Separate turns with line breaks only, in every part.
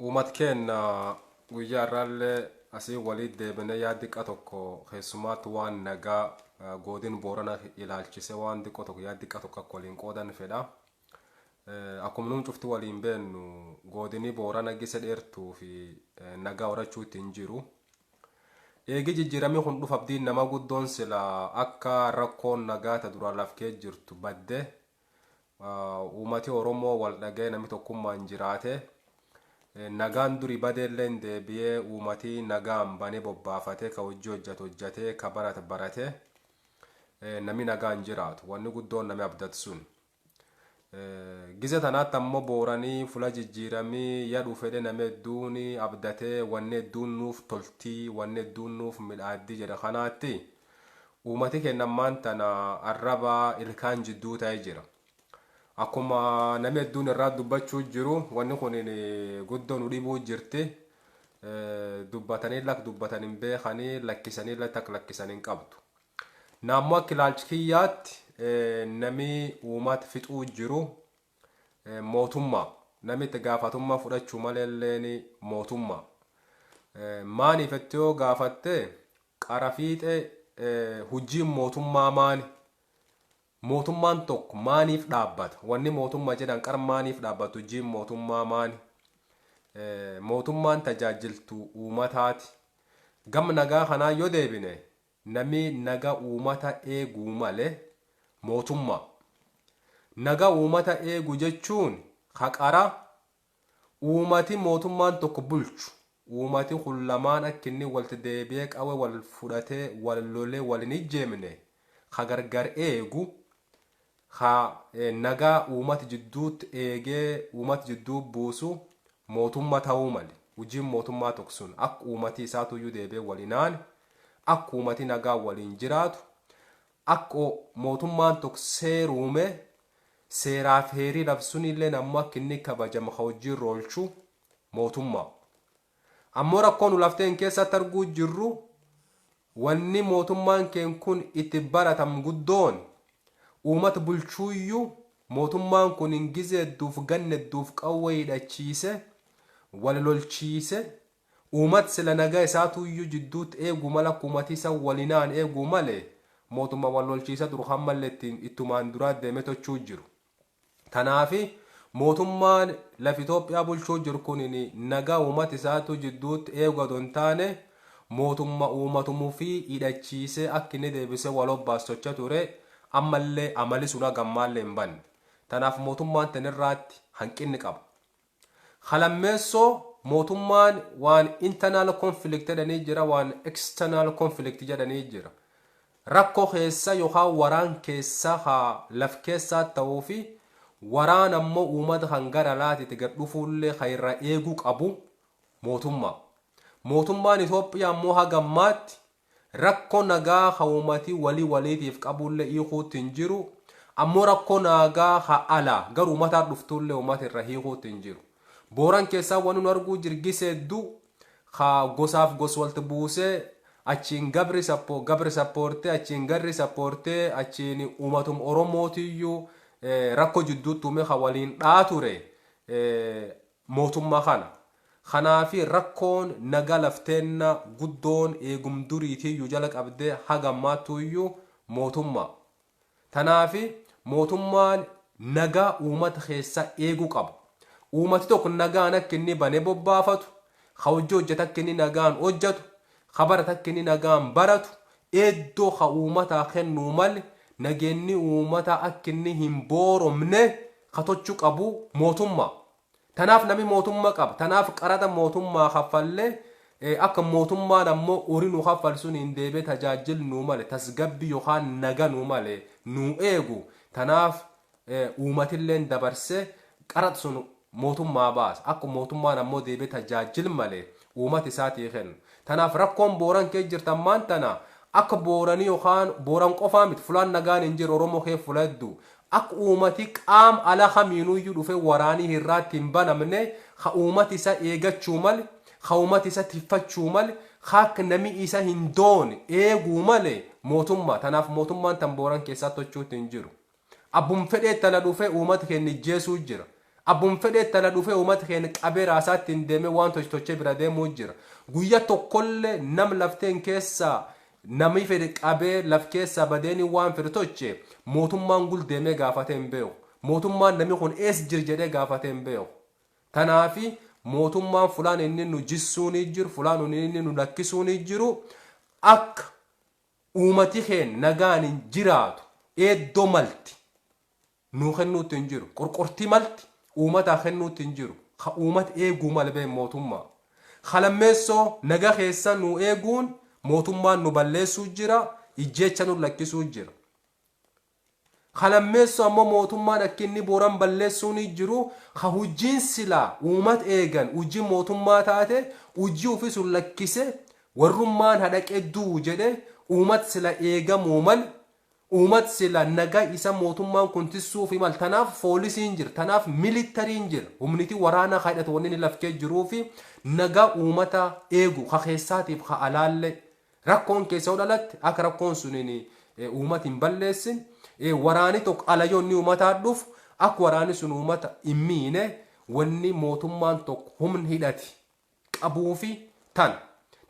Uumat keenna guyyaa irraallee asii walitti deebinee yaad xiqqa tokko, keessumaatti waan nagaa godin Boorana ilaalchise, waan xiqqoo tokko, yaad xiqqa tokko akka waliin qoodan fedha. Akkuma nuun cufti waliin beennu, godini Boorana gise dheertuu fi nagaa horachuu ittiin jiru. Eegi jijjiiramni kun dhufa, abdiin nama guddoon sila akka rakkoon nagaa ta duraan lafkee jirtu badde, uummati Oromoo wal dhaga'ee, namni tokkummaan jiraate, nagaan durii badeelleen deebi'ee, uummati nagaan banee bobbaafatee, ka hojii hojjetu hojjetee, ka barate barate, namni nagaan jiraatu, wanni guddoon namni abdatu sun. Gize tanaatti ammoo Booranii fula jijjiiramii yadhu fedhe, nama hedduun abdatee, wanni hedduun nuuf toltii, wanni hedduun nuuf midhaaddii jedha. Kanaatti uummati keenya ammaan tana arraba ilkaan jidduu ta'ee jira. Akkuma namni hedduun irraa dubbachuu jiru, wanni kun guddoo nu dhibuu jirti. Dubbatanii lak dubbatan hin beekanii, lakkisanii lak lakkisan hin qabdu. Naammoo akka ilaalcha kiyyaatti nami uummata fixuu jiru mootummaa. Namni itti gaafatummaa fudhachuu maleelleen mootummaa. Maaniif itti yoo gaafatte, qara fiixee hojiin mootummaa maani? Mootummaan tokko maaniif dhaabbata? Wanni mootummaa jedhan qara maaniif dhaabbatu? Hojiin mootummaa maani? Mootummaan tajaajiltu uummataati. Gama nagaa kanaa yoo deebine, namni naga uummata eeguu malee mootummaa. Naga uummata eegu jechuun haqara uummati mootummaan tokko bulchu, uummati kun lamaan akka inni walitti deebi'ee qawwee wal fudhatee wal lolee wal hin ijjeemne ha gargar eegu, ha nagaa uummata jidduutti eegee uummata jidduu buusu mootummaa ta'uu mali. Hojiin mootummaa tokko sun akka uummati isaatuyyuu deebi'ee walinaan, akka uummati nagaa waliin jiraatu, akka mootummaan tokko seeruume, seeraaf heerii labsunillee ammoo akka inni kabajamu ka hojiirra oolchu mootummaa. Ammoo rakkoon nu lafteen keessatti arguu jirru, wanni mootummaan keen kun itti baratam guddoon uummata bulchuuyyuu, mootummaan kun hin gizee hedduuf, ganna hedduuf qawwee hidhachiise wal lolchiise, uummata sila nagaa isaatuyyuu jidduutti eeguu mala, akka uummati isa walinaan eeguu malee, mootummaa wal lolchiisa turu hammallee ittiin ittumaan duraa deemee tochuu jiru. Tanaafi mootummaan lafa Itoophiyaa bulchuu jiru kun nagaa uummata isaatu jidduutti eeguu adoo hin taane, mootummaa uummatumuu fi hidhachiisee akka inni deebisee wal obbaas socha ture. Ammallee amali sun hagammaallee hin banne. Tanaaf mootummaan tanirraatti hanqinni qaba. Kalammeessoo, mootummaan waan internal conflict jedhanii jira, waan external conflict jedhanii jira. Rakkoo keessa yookaan waraan keessa haa laf keessaa ta'uu fi waraan ammoo uummata kan gara laatitti gad dhufuullee kan irra eeguu qabu mootummaa. Mootummaan Itoophiyaa ammoo haga ammaatti rakkoo nagaa ha uummatii walii waliitiif qabullee hiikuutti hin jiru. Ammoo rakkoo nagaa ha alaa gara uummataa dhuftuullee uummata irra hiikuutti hin jiru. Booran keessaa wanni nu arguu jirgise hedduu ha gosaaf gos walitti buusee, achiin gabri sappo gabri sappoortee, achiin garri sappoortee, achiin uummatum Oromootiyyuu rakkoo jidduutti uume ha waliin dhaa ture mootummaa kana. Kanaafi rakkoon nagaa lafteenna guddoon eegum duriitiiyyuu jala qabdee haga ammaattuuyyuu mootummaa. Tanaafi mootummaan nagaa uummata keessa eeguu qaba. Uummati tokko nagaan akka inni banee bobbaafatu, ka hojii hojjetu akka inni nagaan hojjetu, ka baratu akka inni nagaan baratu, iddoo ka uummataa kennuu malee, nageenyi uummataa akka inni hin booromne ka tochuu qabu mootummaa. Tanaaf namni mootummaa qaba. Tanaaf qaraxa mootummaa kaffallee, akka mootummaan ammoo horii nu kaffal sun hin deebee tajaajil nuu male, tasgabbii yookaan naga nuu male nuu eegu. Tanaaf uummatilleen dabarsee qaraxa sun mootummaa baasa. Akka mootummaan ammoo deebee tajaajil malee uummata isaatii kennu. Tanaaf rakkoon Booran kee jirtan maan tana, akka Booranii yookaan Booran qofaa miti, fulaan nagaan hin jiru Oromoo kee fula hedduu. Akka uummati qaam ala kamiinuyyuu dhufee waraanii hirraatti hin banamne, ka uummati isa eegachuu male, ka uummati isa tiffachuu male, ka akka nami isa hin doone eeguu male mootummaa. Tanaaf mootummaan tan Booran keessaa tochuutti hin jiru. Abbum fedhee tala dhufee uummata keenya ijjeesuu jira. Abbum fedhee tala dhufee uummata keenya qabee raasaatti hin deemee waan tochtochee bira deemuu jira. Guyyaa tokkollee nam lafteen keessaa namni fedhe qabee laf keessaa badeeni waan fedhe toche mootummaan gul deemee gaafatee hin beeku. Mootummaan namni kun ees jir jedhee gaafatee hin beeku. Tanaafi mootummaan fulaan inni nu jissuun jiru, fulaan inni nu lakkisuun jiru, akka uummati keenya nagaan hin jiraatu eeddoo malti nuu kennuutti hin jiru. Qorqortii malti uummataa kennuutti hin jiru. Ka uummata eeguu malbee mootummaa. Kalammeessoo naga keessa nu eeguun mootummaan nu balleessuu jira, ijjeecha nu lakkisuu jira. Kalammeessoo ammoo mootummaan akka inni Booran balleessuu ni jiru, ka hujjiin silaa uummata eegan hujii mootummaa taate hujii ofii sun lakkise warrummaan hadhaqee du'u jedhe uummata sila eegamuu mal, uummata sila nagaa isa mootummaan kun tissuuf himal. Tanaaf poolisiin jira, tanaaf militariin jira, humniti waraanaa hidhatu wanni inni lafkee jiruu fi nagaa uummata eegu ka keessaatiif ka alaallee rakkoon keessa yoo dhalatte akka rakkoon suniin uummata hin balleessin, waraani tokko ala yoo inni uummataa dhufu akka waraani sun uummata hin miine wanni mootummaan tokko humna hidhati qabuu fi tan.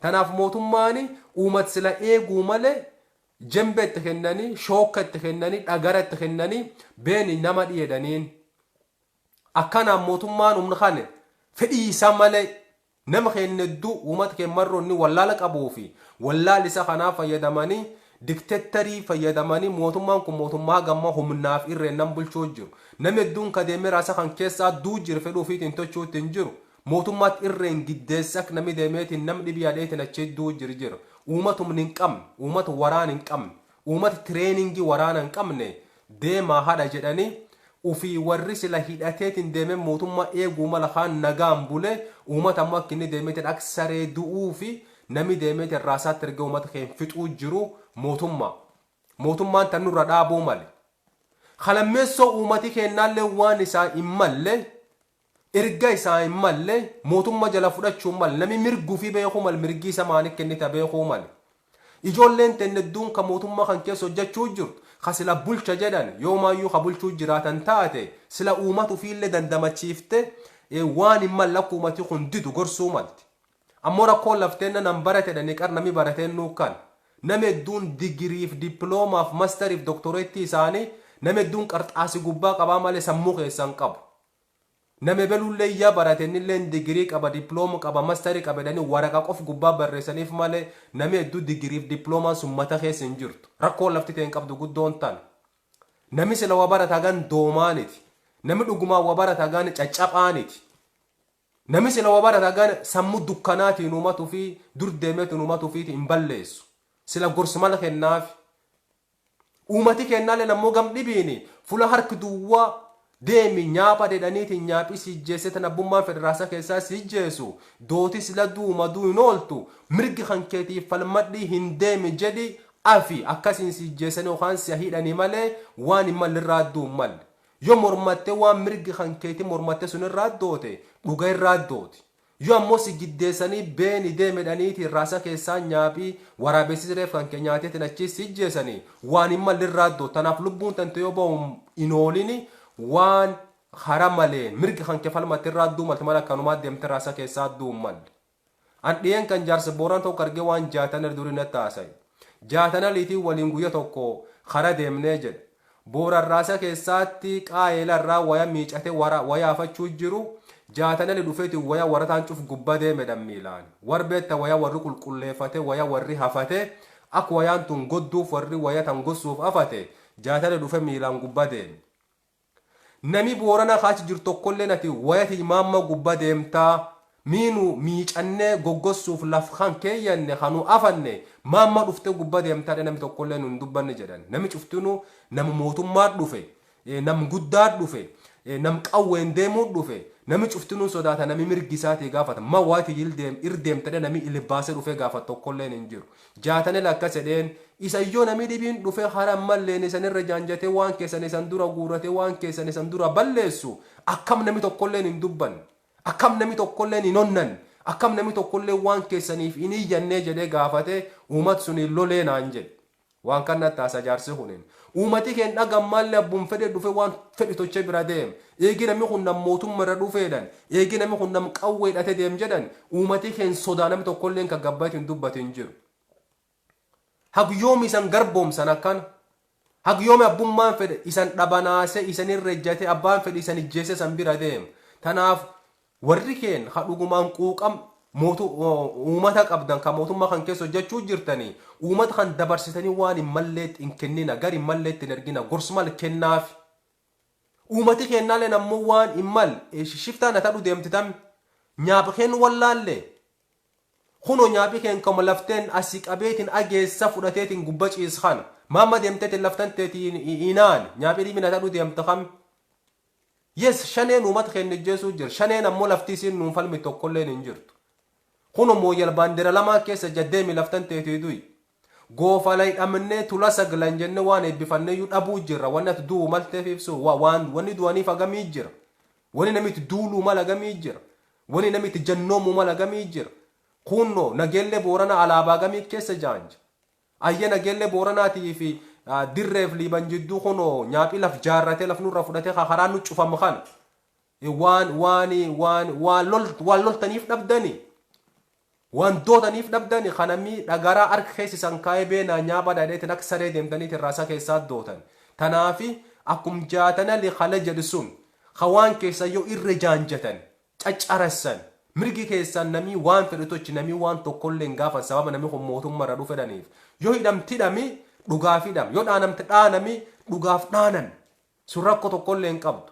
Tanaaf mootummaan uummata sila eeguu malee jembe itti kennanii, shookka itti kennanii, dhagara itti kennanii beeni nama dhiyeedhaniin. Akkanaan mootummaan humna kana fedhii isaa malee nama keenya hedduu uummata keenya marroo inni wallaala qabuu fi wallaala isa kanaa fayyadamanii, dikteettarii fayyadamanii, mootummaan kun mootummaa gamma humnaaf irreen nam bulchuu jiru. Namni hedduun ka deemee raasa kan keessaa duu jiru fedhuu ofiitiin tochuutti hin jiru. Mootummaatti irreen giddeessa akka namni deemeetiin nam dhibii hadheetiin achii duu jiru jira. Uummata humni hin qabne, uummata waraana hin qabne, uummata tireeningii waraana hin qabne deemaa hadha jedhanii ufii warri sila hidhateetiin deemee mootummaa eeguu mala kaan nagaan bulee uummata ammoo akka inni deemeetiin akka saree du'uu fi namni deemeetiin raasaatti ergee uummata keenya fixuu jiru mootummaa. Mootummaan tan nurra dhaabuu male. Kalammeessoo uummati kennaallee waan isaa hin malle, erga isaa hin malle mootummaa jala fudhachuu mal, namni mirguu fi beekuu mal, mirgi isa maaliif kennita beekuu mal. Ijoolleen tennedduun ka mootummaa kan keessa hojjechuu jirtu ka sila bulcha jedhan yoomaayyuu ka bulchuu jiraatan taate sila uummata ofiillee dandamachiifte waan hin malle akka uummati kun didu gorsuu malti. Ammoo rakkoon lafteenna nan barate dhanii qar namni barateen nuukan. Nama hedduun digiriif, dippiloomaaf, mastariif, doktoreettii isaanii nama hedduun qarxaasi gubbaa qabaa malee sammuu keessan qabu. Nama ebelullee iyyaa barate innillee digirii qaba, dippiloomaa qaba, mastarii qaba jedhanii waraqa qof gubbaa barreessaniif malee nama hedduu digiriif dippiloomaan sun mata keessa hin jirtu. Rakkoon lafti ta'e hin qabdu guddoon tan. Nami sila wa barata gan doomaaniti. Nami dhugumaan wa barata gan caccaphaaniti. Nami sila wa barata gan sammuu dukkanaatiin uumatuu fi dur deemeetiin uumatuu fi hin balleessu. Sila gorsi mala kennaaf. Uummati kennaaleen ammoo gam dhibiini fula harki duwwaa deemi nyaapha dedhaniitiin nyaaphi si ijjeesse tan abbummaan federaasa keessaa si ijjeessu dooti sila duuma duu hin ooltu, mirgi kan keetiif falmadhii hin deemi jedhi afi akkasiin si ijjeessanii yookaan si hidhanii malee waan hin malle irraa adduu hin malle. Yoo mormattee waan mirgi kan keetii mormatte sun irraa addoote dhuga irraa addooti. Yoo ammoo si giddeessanii beeni deemedhaniitiin raasa keessaa nyaaphii waraabessi reef kan kee nyaateetiin achii si ijjeessanii waan hin malle irraa addoo. Tanaaf lubbuun tante yoo ba'u hin oolini waan hara malee mirgi kan kee falmatte irraa adduu malte malee akkanumaa deemte raasa keessaa adduu hin malle. An dhiyeen kan jaarsa Booran tokko argee waan jaatana durii natti haasa'e. Jaatana liitiin waliin guyya tokko kara deemnee jedha. Booran raasa keessaatti qaayela irraa waya miicate waya afachuu jiru. Jaatanali dhufeeti waya warataan cuf gubbaa deemedha miilaan. Warbeetta waya warri qulqulleeffate waya warri hafate akka wayaan tun godduuf warri waya tan gossuuf afate jaatani dhufe miilaan gubbaa deeme. Nami Boorana kaachi jiru tokkollee nati wayati maamma gubbaa deemtaa miinu miicannee goggossuuf laf kan keeyyanne kanu afanne maamma dhufte gubbaa deemtaa namni tokkollee nun dubbanne jedhan. Nami cuftinuu nama mootummaa dhufe, nam guddaa dhufe, nam qawween deemuu dhufe, nami cuftinuu sodaata, nami mirgi isaatii gaafata ma waati ir deemtadhe nami ilbaasee dhufe gaafata tokkolleen hin jiru. Jaatanil akkas jedheen isa iyyoo nami dhibiin dhufe hara malleen isan irra jaanjatee waan keessan isan dura guurratee waan keessan isan dura balleessu akkam nami tokkolleen hin dubbanne, akkam nami tokkolleen hin onnan, akkam nami tokkolleen waan keessaniif hin iyyannee jedhee gaafate uummata suniin lolee naan jedhe. Waan kan natti haasa jaarsi kunin. Uummati keenya dhagammaallee abbuun fedhe dhufe waan fedhi tochee bira deem. Eegi namni kun nam mootummaa irra dhufeedhan. Eegi namni kun nam qawwee hidhatee deem jedhan. Uummati keenya sodaa namni tokkollee kan gabbaatti hin dubbatin jiru. Hagyoomi isan garboomsan akkana. Hagyoomi abbummaan fedhe isan dhabanaase isan irra ejjate abbaan fedhe isan ijjeese san bira deem. Tanaaf warri keen ha dhugumaan quuqam uummata qabdan kan mootummaa kan keessa hojjechuu jirtanii uummata kan dabarsitanii waan hin malleetti hin kennina, gar hin malleetti hin ergina, gorsumal kennaaf. Uummati kennaaleen ammoo waan hin mal shiftaan ata deemti tam nyaapa keen wallaallee kunoo nyaaphi keen kama lafteen asii qabeetiin ageessa fudhateetiin gubba ciiskan maamma deemteetiin laftan teetiin inaan nyaaphi dhibin ata deemte kam. Yes, shaneen uummata keenya ijjeesuu jira. Shaneen ammoo lafti isiin nuun falmi tokkolleen hin jirtu. Kun mooyyal baandira lamaa keessa jaddeemi laftan teetii du'i. Goofa hidhamnee tula saglan jenne waan eebbifannee iyyuu dhabuu jirra. Wanni ati du'u malteef ibsu waan wanni du'aniif hagamii jira. Wanni namni itti duuluu mala hagamii jira. Wanni namni itti jannoomuu mala hagamii jira. Kunno nageellee Boorana alaabaa gamii keessa jaanja. Ayya nageellee Booranaatii fi dirreef Liiban jidduu kunoo nyaaphi laf jaarratee laf nurra fudhatee karaa nu cufamu kana. Waan waan waan waan lol waan loltaniif dhabdani. Waan dootaniif dhabdani kanamii dhagaraa harka keessisan kaa'ee beenaa nyaapha dhadheetiin akka saree deemtaniit irraa keessaa dootan. Tanaafi akkum jaatana li jedhu sun hawaan keessa yoo irra jaanjatan caccarassan mirgi keessan namii waan fedhe tochi, namii waan tokkollee hin gaafan sababa namni kun mootummaa irra dhufedhaniif. Yoo hidhamti hidhami dhugaaf hidham, yoo dhaanamti dhaanami dhugaaf dhaanan, sun rakkoo tokkollee hin qabdu.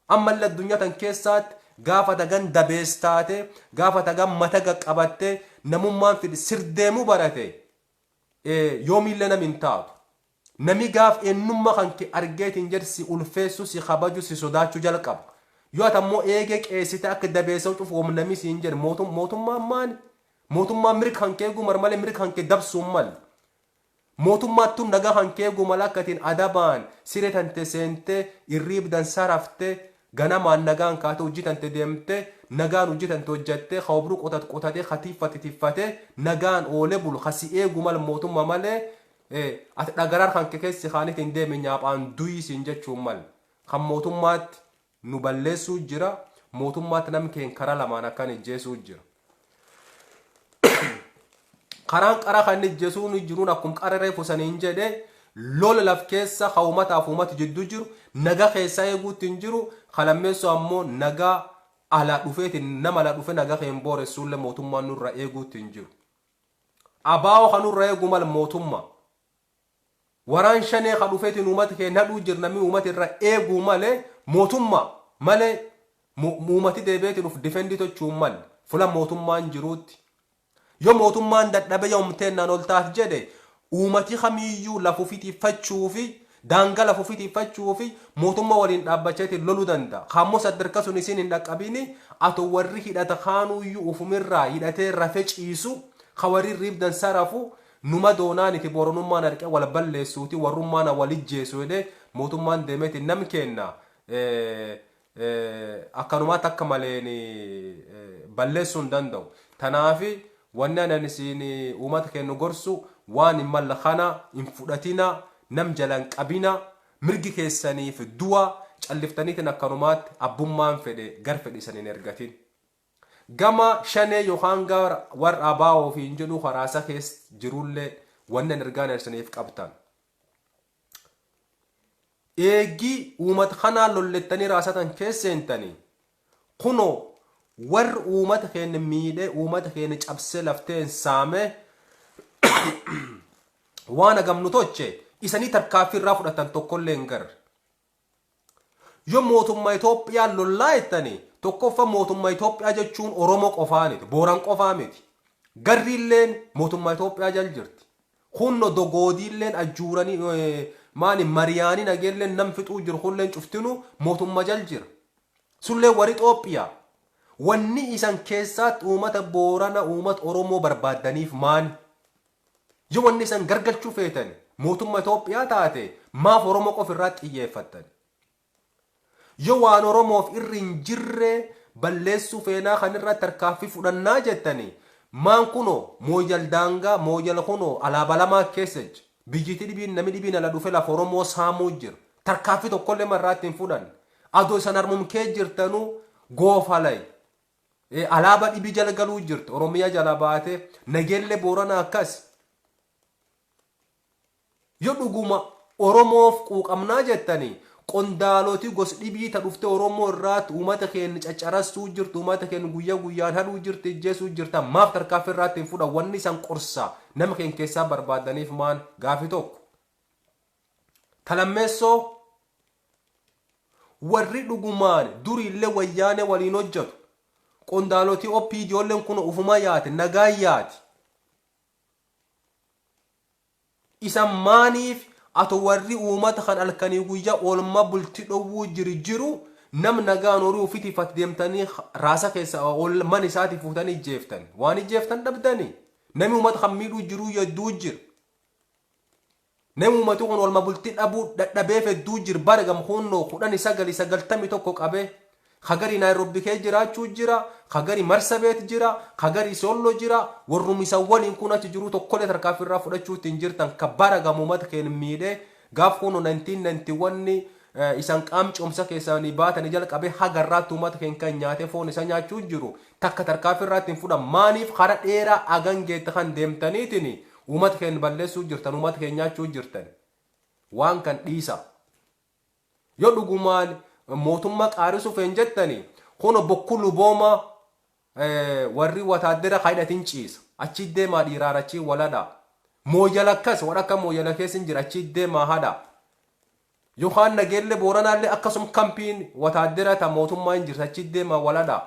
Ammallee addunyaa tan keessaatti gaafa tagan dabees taate, gaafa tagan mata qaqqabatte, namummaan fedhe sirdeemuu barate, yoomiillee nam hin taatu. Nami gaaf eenyummaa kan kee argeetiin jedhu si ulfeessu, si kabaju, si sodaachuu jalqaba. Yoo ati ammoo eegee qeessite akka dabeessa cufu namni siin jedhu mootummaan maali? Mootummaan mirga kan kee eeguu malee mirga kan kee dabsuun maali? Mootummaattu nagaa kan kee eeguu mala akka ittiin adabaan siree tante seentee irriibdan saraftee ganamaan nagaan kaatee hojii tante deemtee nagaan hojii tante hojjattee hawbruu qotat qotatee hatiiffate tiffatee nagaan oolee bulu hasi eeguu mala mootummaa malee ati dhagaraar kan kee keessi kaaniitiin deeme nyaaphaan du'ii siin jechuun mal. Kan mootummaatti nu balleessuu jira, mootummaatti namni keenya karaa lamaan akkan ijjeessuu jira. Karaan qara kan ijjeessuun jiruun akkum qara reefu saniin jedhe lola laf keessa uummataaf uummata jidduu jiru nagaa keessaa eeguutti hin jiru. Kalammeessoo ammoo nagaa alaa dhufeetiin nama alaa dhufe nagaa keen booressuullee mootummaan nurra eeguutti hin jiru. Abaa'oo kan nurra eeguu mal mootummaa. Waraan shanee kan dhufeetiin uummata keenya hadhuu jira namni uummata irra eeguu malee mootummaa malee uummati deebi'eetiin uf defend tochuun malee fula mootummaan jiruutti. Yoo mootummaan dadhabe yoomteennaan ol taat jedhe uummati kamiyyuu lafa ofiitiffachuu fi daangaa lafa ofiitiffachuu fi mootummaa waliin dhaabbacheetiin loluu danda'a. Kaammoo sadarkaa sun isin hin dhaqqabini atoo warri hidhata kaanuyyuu ufumirraa hidhatee rafee ciisu ka warri riibdan sarafu numa doonaaniti Booranummaan harqee wal balleessuuti warrummaan wal ijjeessu jedhee mootummaan deemeeti nam kenna akkanumaatti akka maleen balleessuu hin danda'u. Tanaafi wanni anan isin uummata kennu gorsu waan hin malle kana hin fudhatina, nam jalan qabina, mirgi keessaniif du'a calliftaniitiin akkanumaatti abbummaan fedhe gar fedhe isan hin ergatin. Gama shanee yookaan gara warra abaa'oo fi hin jedhu karaasa keessa jirullee wanni an ergaan isiniif qabtan. Eegii uummata kanaa lollettanii raasatan keessa seentanii kunoo warri uummata keenya miidhee uummata keenya cabsee lafteen saamee waan hagamnu toche isanii tarkaaffii irraa fudhatan tokkollee hin garre. Yoo mootummaa Itoophiyaa lollaa jettanii, tokkoffaa mootummaa Itoophiyaa jechuun Oromoo qofaa miti, Booran qofaa miti. Garriilleen mootummaa Itoophiyaa jal jirti. Kunno dogoodiilleen ajuuranii maali mariyaanii nageelleen nam fixuu jiru kunilleen cuftinu mootummaa jal jira. Sullee warri Itoophiyaa. Wanni isan keessaatti uummata Boorana, uummata Oromoo barbaaddaniif maali? Yoo wanni isan gargalchuu feetan mootummaa Itoophiyaa taate, maaf Oromoo qofa irraa xiyyeeffattan? Yoo waan Oromoof irri hin jirre balleessuu feenaa kan irraa tarkaaffii fudhannaa jettanii, maan kunoo mooyal daangaa mooyal kunoo alaabaa lamaa keessa jira. Biyyiti dhibiin nami dhibiin ala dhufe lafa Oromoo saamuu jira. Tarkaaffii tokkollee marraatti hin fudhan. Adoo isan harmumkee jirtanuu goofalay. Alaaba dhibii jala galuu jirti. Oromiyaa jala baate Nageellee Booranaa akkas. Yoo dhuguma Oromoof quuqamnaa jettanii, qondaaloti gos dhibii ta dhufte Oromoo irraatti uummata keenya caccarassuu jirtu, uummata keenya guyyaa guyyaan hadhuu jirti, ijjeesuu jirta, maaf tarkaaffii irraatti hin fudhan? Wanni isan qorsa nama keenya keessaa barbaadaniif maan? Gaafi tokko. Talammeessoo, warri dhugumaan duriillee Wayyaanee waliin hojjetu, qondaalotii OPDOlleen kun ufuma yaate nagaan yaati. Isan maaniif ato warri uummata kan halkanii guyyaa oolmaa bulti dhowwuu jiru jiru, nam nagaan horii ofiitiif ati deemtanii raasa keessa man isaati fuutanii ijjeeftan? Waan ijjeeftan dhabdanii? Namni uummata kan miidhuu jiru hedduu jira. Namni uummati kun oolmaa bultii dhabuu dadhabeef hedduu jira. Bara gamkuunnoo 1991 qabee kagari Naayiroobii kee jiraachuu jira, kagari Marsabeet jira, kagari Sollo jira. Warrum isa waliin kun achi jiru tokkollee tarkaanfii irraa fudhachuutti hin jirtan. Ka bara gam uummata keenya miidhee gaaf kun 1991 isan qaam cimsa keessanii baatanii jalqabee hagarraatti uummata keenya kan nyaatee foon isa nyaachuu jiru takka tarkaanfii irraa hin fudhan. Maaniif kara dheeraa agan geette kan deemtaniitiin uummata keenya balleessuu jirtan, uummata keenya nyaachuu jirtan? Waan kan dhiisa. Yoo dhugumaan mootummaa qaarisuuf hin jettani, kun bokkuu lubooma warri wataaddara kaayidhatiin ciisa. Achi deemaa dhiiraar achi waladha. Mooyyala akkas warra akka Mooyyala keessa hin jira, achi deemaa hadha. Yookaan Nageellee Booranaallee akkasum kampiin wataaddara ta mootummaa hin jirti, achi deemaa waladha.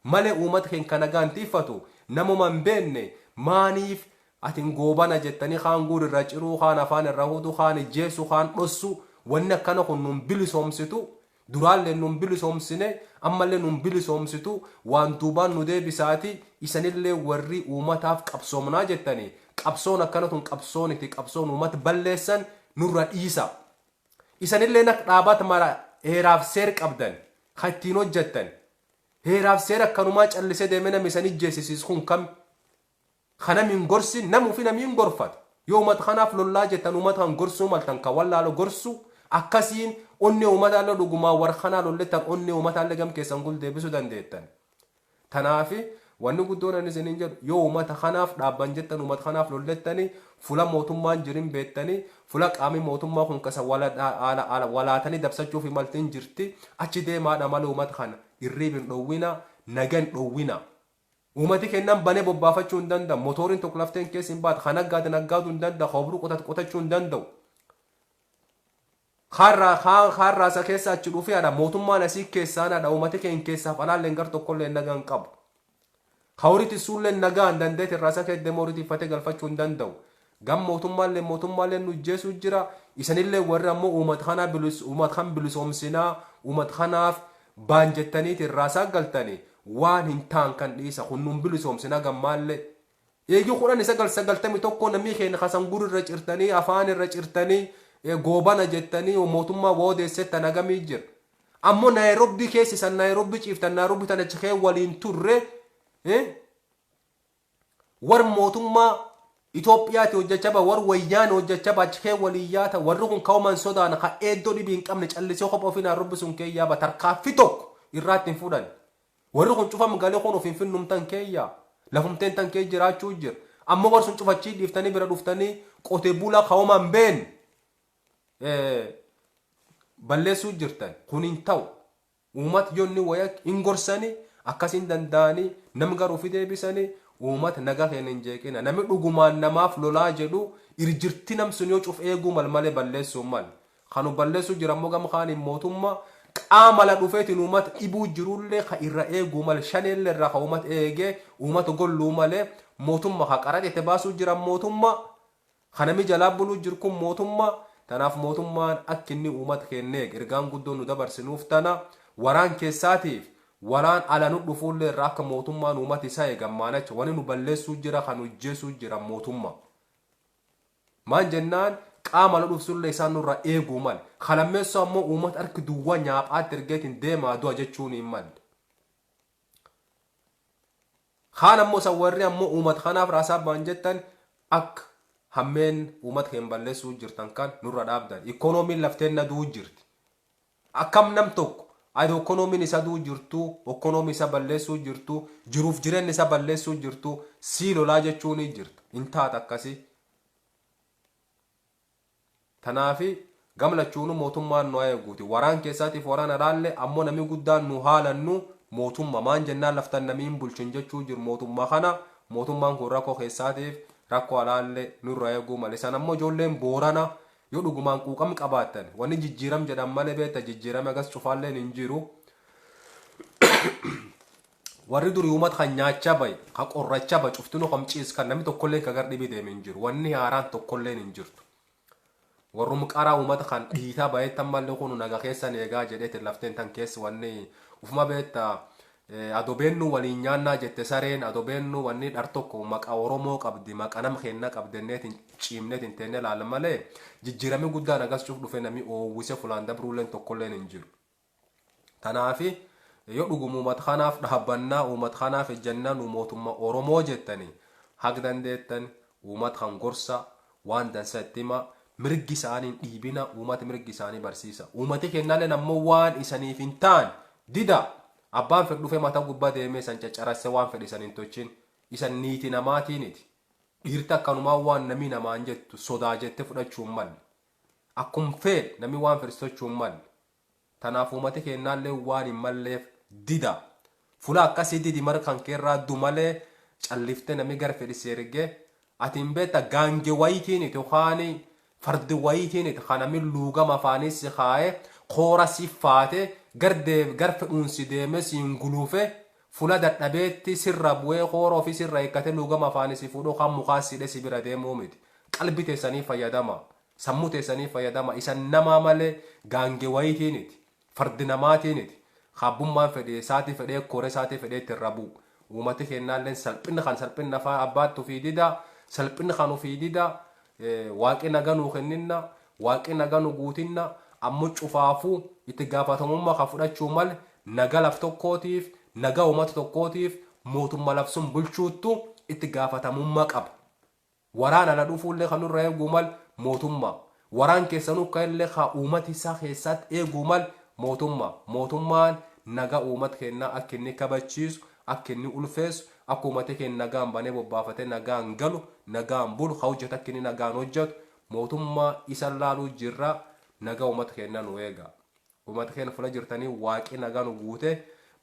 Malee uummata keenya kana gaantiiffatu namuma hin beekne maaniif atin goobana jettanii kaan guur irra ciruu, kaan afaan irra hudhu, kaan ijjeessu, kaan dhossu? Wanni akkana kun nun bilisoomsitu. Duraallee nun bilisoomsine, ammallee nun bilisoomsitu, waan duubaan nu deebisaati. Isanillee warri uummataaf qabsoomnaa jettanii, qabsoon akkana tun qabsooniti qabsoon uummata balleessan nurra dhiisa. Isanillee nak dhaabat mara heeraaf seer qabdan kan ittiin hojjettan. Heeraaf seera akkanumaa callisee deemee namni isan ijjeessisiis kun kam? Kana min gorsin, nam ufi namiin gorfata. Yoo uummata kanaaf lollaa jettan, uummata kan gorsuu maltan, kan wallaalo gorsu. Akkasiin onnee uummataallee dhugumaan warra kanaa lollettan onnee uummataallee gam keessan gul deebisuu dandeettan. Tanaafi wanni guddoon ani isiniin jedhu, yoo uummata kanaaf dhaabban jettan, uummata kanaaf lollettanii, fula mootummaan jirin beettanii, fula qaamni mootummaa kun kasa walaatanii dabsachuuf maltiin jirti, achi deemaadha malee uummata kana irriib hin dhowwina, naga hin dhowwina. Uummati kennan banee bobbaafachuu hin danda'u. Motooriin tokko lafteen keessa hin baatu. Kan naggaade naggaaduu hin danda'u. Kan obruu qotatu qotachuu hin danda'u. Kaarraa isa keessa achi dhufee haadha mootummaan asii keessaan haadha uummati keenya keessaaf alaallee gar tokkollee nagaa hin qabu. Hawriti suullee nagaa hin dandeetti irraa isa keessa deemee horii tiffatee galfachuu hin danda'u. Gam mootummaallee nu ijjeesuu jira. Isanillee warri ammoo uummata kanaa uummata kan bilisoomsinaa, uummata kanaaf baan jettaniiti irraa isaa galtanii, waan hin taan kan dhiisa. Kun nun bilisoomsinaa gammaallee. Eegi 1991 namni keenya kasan gurri irra cirtanii, afaan irra cirtanii, goobana jettanii mootummaa woodeessettan hagamii jira. Ammoo Naayiroobii keessa isan Naayiroobii ciiftan, Naayiroobii tana achi kee waliin turre war mootummaa Itoophiyaati hojjechaa ba, war Wayyaane hojjechaa ba, achi kee waliin yaata. Warri kun ka'uman sodaan ka eeddoo dhibii hin qabne callisee kopha ofii Naayiroobii sun kee yaaba, tarkaaffii tokko irraatti hin fudhan. Warri kun cufam galee kun ofiin finnumtan keeyyaa lafumteen tan kee jiraachuu jira. Ammoo warri sun cufachii dhiiftanii bira dhuftanii qote bulaa ka'uman been balleessuu jirtan. Kun hin ta'u. Uummata yoonni waya hin gorsanii akkasiin danda'anii nam garuu fi deebisanii uummata nagaa keenya hin jeeqina. Namni dhugumaan namaaf lolaa jedhu irjirti nam sun yoo cuf eeguu mal malee balleessuu mal. Kanu balleessuu jira immoo gama kaaniin mootummaa qaama la dhufeetiin uummata dhibuu jirullee ka irra eeguu mal, shaneellee irraa ka uummata eegee uummata golluu malee. Mootummaa ka qaraxite baasuu jira, mootummaa kanami jalaa buluu jiru kun mootummaa. Tanaaf mootummaan akka inni uummata keenya eege ergaan guddoo nu dabarsinuuf tana. Waraan keessaatiif waraan ala nu dhufuullee irraa akka mootummaan uummata isaa eegan maanacha. Wani nu balleessuu jira, kan hojjeessuu jira mootummaa. Maan jennaan, qaama nu dhufsullee isaan nurra eeguu mal. Kalammeessoo ammoo uummata harki duwwaa nyaaphaatti ergeetiin deemaa du'a jechuun hin malle. Kaan ammoo san warri ammoo uummata kanaaf raasaa ba'an jettan akka Hammeen uummata keenya balleessuu jirtan kan nurra dhaabdan. Ikoonomiin lafteen na du'u jirti. Akkam nam tokko ati ikoonomiin isa du'u jirtu, ikoonomii isa balleessuu jirtu, jiruuf jireenya isa balleessuu jirtu, sii lolaa jechuun ni jirta. Hin taata akkasii. Tanaafi gamlachuunu mootummaan nu eeguuti. Waraan keessaatiif waraana laalle, ammoo namni guddaan nu haalannu mootummaa. Maan jennaan laftan namni hin bulchin jechuu jiru mootummaa kana. Mootummaan kun rakkoo keessaatiif rakkoo alaallee nurra eeguu malee. Isaan ammoo ijoolleen Boorana yoo dhugumaan quuqam qabaattan, wanni jijjiiram jedhan malee, beekta, jijjiirame agas cufaalleen hin jiru. Warri durii uummata kan nyaachaa bahe, kan qorrachaa bahe, cuftinuu kam ciis kan namni tokkolleen ka gar dhibii deeme hin jiru. Wanni haaraan tokkolleen hin jirtu. Warrum qaraa uummata kan dhiitaa bahetti ammallee kun naga keessan eegaa jedheeti lafteen tan keessa wanni ufuma, beekta, adobeennu waliin nyaannaa jette sareen. Adobeennu wanni dhar tokko maqaa Oromoo qabdi, maqa nam keenna qabdenneetiin ciimneetiin teenne laala malee, jijjiiramni guddaan agas cuf dhufe namni oowwise fulaan dabruulleen tokkolleen hin jiru. Tanaafi yoo dhuguma uummata kanaaf dhaabbannaa, uummata kanaaf ejjannaa, nu mootummaa Oromoo jettanii, hag dandeettan uummata kan gorsa, waan dansa itti hima, mirgi isaanii hin dhiibina, uummata mirgi isaanii barsiisa. Uummati kennaaleen ammoo waan isaniif hin taane dida. Abbaan fedhu dhufee mataa gubbaa deemee isan caccarasse, waan fedhe isan hin tolchin. Isan niiti namaatiiniti. Dhiirti akkanumaa waan namni namaan jettu sodaa jette fudhachuu hin malle. Akkum fedhe namni waan fedhe sochuu hin malle. Tanaaf uummati kennaallee waan hin malleef dida. Fula akkasii didi, mara kan keerraa du malee callifte namni gara fedhi si erge. Ati hin beekta, gaange wayiitiiniti yookaan fardi wayiitiiniti kan namni luugama afaanii si kaa'e, koora si faate, gar fedhuun si deeme siin gulufe, fula dadhabeetti sirra bu'ee, koora ofii sirra eeggate, luugama afaanii si fuudhu yookaan mukaa si hidhe si bira deemuu miti. Qalbii teessanii fayyadama. Sammuu teessanii fayyadama. Isan namaa malee gaange wayiitiiniti. Fardi namaatiiniti. Kaabbummaan fedhe isaatii fedhee koore isaatii fedhee itti irra bu'u. Uummati kennaalleen salphinni kan salphinni afaan abbaatti ofii dida. Salphinni kan ofii dida. Waaqni naga nuu kenninna. Waaqni naga nu guutinna. Ammoo cufaafuu itti gaafatamummaa kan fudhachuu malee, naga laf tokkootiif, naga uummata tokkootiif, mootummaa labsuun bulchuuttu itti gaafatamummaa qaba. Waraana ala dhufuullee kan nurra eeguu mal mootummaa. Waraan keessanuu akka illee haa uummati isaa keessatti eeguu mal mootummaa. Mootummaan naga uummata kennaa akka inni kabachiisu, akka inni ulfeessu, akka uummati keenya nagaan banee bobbaafatee nagaan galu, nagaan bulu, haa hojjetu, akka inni nagaan hojjetu mootummaa isa laaluu jirra. Naga uummata kennaa nu eega. Uummata keenya fula jirtanii, waaqi nagaa nu guute,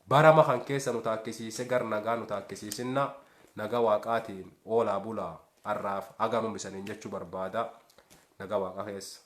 barama kan keessa nu taakkisiise, gar nagaa nu taakkisiisinna. Nagaa waaqaatiin oolaa bulaa. Har'aaf haganum isaniin jechuu barbaada. Nagaa waaqa keessa.